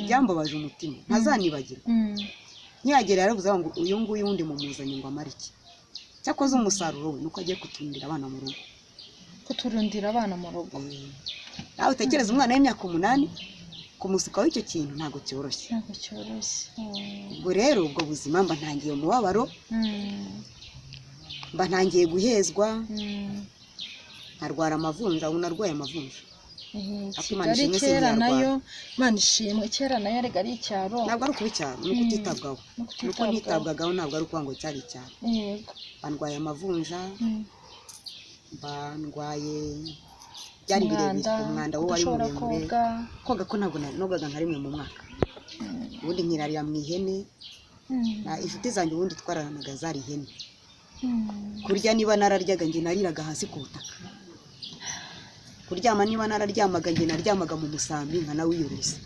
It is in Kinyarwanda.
Byambabaje umutima, ntazanibagirwa. Nkihagera yaravuze ngo uyu nguyu wundi mumuzanye ngo amare iki? Cyakoze umusaruro we ni uko agiye kuturindira abana mu rugo. Kuturundira abana mu rugo. Nawe utekereza umwana w'imyaka 8, kumusukaho icyo kintu ntabwo cyoroshye. Ntabwo cyoroshye. Ubwo rero ubwo buzima mba ntangiye umubabaro, mba ntangiye guhezwa, nkarwara amavunja. Ubu narwaye amavunja. Ariko Imana Kigali ishimwe, kera sinyarwara. Nayo Imana ishimwe, kera nayo erega ari icyaro. Ntabwo ari ukuba icyaro, ni ukutitabwaho. No Ni uko kutitabwaho. ntitabwagaho, ntabwo ari ukuvuga ngo cyari icyaro. Bandwaye amavunja, bandwaye, byari birebire. Umwanda, Umwanda wo wari udashobora muremure. Koga. Koga ko ntabwo nogaga nka rimwe mu mwaka, ubundi nkirarira mu ihene. Na inshuti zanjye ubundi twararanaga zari ihene. Kurya niba nararyaga, njye nariraga hasi ku butaka. Kuryama niba nararyamaga, njye naryamaga mu musambi nkanawiyorosa.